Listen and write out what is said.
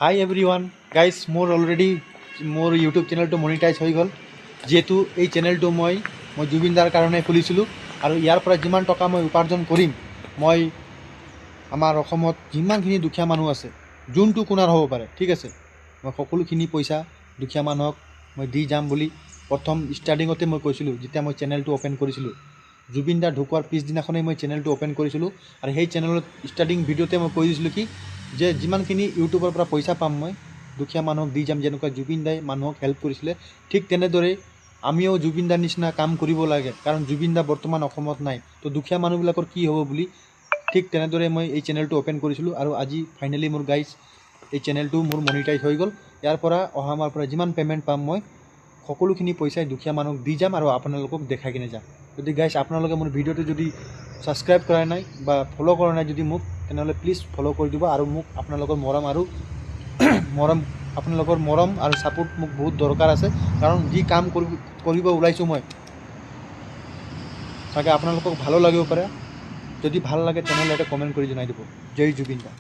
হাই every one guys, মোৰ already মোৰ YouTube চেনেলটো মনিটাইজ হৈ গ'ল। যিহেতু এই চেনেলটো মই জুবিন দাৰ কাৰণে খুলিছিলোঁ আৰু ইয়াৰ পৰা যিমান টকা মই উপাৰ্জন কৰিম, মই আমাৰ অসমত যিমানখিনি দুখীয়া মানুহ আছে, যোনটো কোণাৰ হ'ব পাৰে, ঠিক আছে, মই সকলোখিনি পইচা দুখীয়া মানুহক মই দি যাম বুলি প্ৰথম ষ্টাৰ্টিঙতে মই কৈছিলোঁ, যেতিয়া মই চেনেলটো অ'পেন কৰিছিলোঁ। জুবিন দা ঢুকোৱাৰ পিছদিনাখনেই মই চেনেলটো অ'পেন কৰিছিলোঁ আৰু সেই চেনেলত ষ্টাৰ্টিং ভিডিঅ'তে মই কৈ দিছিলোঁ কি যে যিমানখিনি ইউটিউবৰ পৰা পইচা পাম, মই দুখীয়া মানুহক দি যাম। যেনেকুৱা জুবিন দাই মানুহক হেল্প কৰিছিলে, ঠিক তেনেদৰেই আমিও জুবিন দাৰ নিচিনা কাম কৰিব লাগে, কাৰণ জুবিন দা বৰ্তমান অসমত নাই, তো দুখীয়া মানুহবিলাকৰ কি হ'ব বুলি ঠিক তেনেদৰে মই এই চেনেলটো অ'পেন কৰিছিলোঁ। আৰু আজি ফাইনেলি মোৰ গাইজ এই চেনেলটো মোৰ মনিটাইজ হৈ গ'ল। ইয়াৰ পৰা অহা মাহৰ পৰা যিমান পে'মেণ্ট পাম, মই সকলোখিনি পইচাই দুখীয়া মানুহক দি যাম আৰু আপোনালোকক দেখাই কিনে যাম। যদি গাইজ আপোনালোকে মোৰ ভিডিঅ'টো যদি ছাবস্ক্ৰাইব কৰা নাই বা ফ'ল' কৰা নাই যদি মোক, তেনেহ'লে প্লিজ ফ'ল' কৰি দিব। আৰু মোক আপোনালোকৰ মৰম আৰু ছাপোৰ্ট মোক বহুত দৰকাৰ আছে, কাৰণ যি কাম কৰিব ওলাইছোঁ মই, চাগে আপোনালোকক ভালো লাগিব পাৰে। যদি ভাল লাগে, তেনেহ'লে এটা কমেণ্ট কৰি জনাই দিব, জয় জুবিন দা।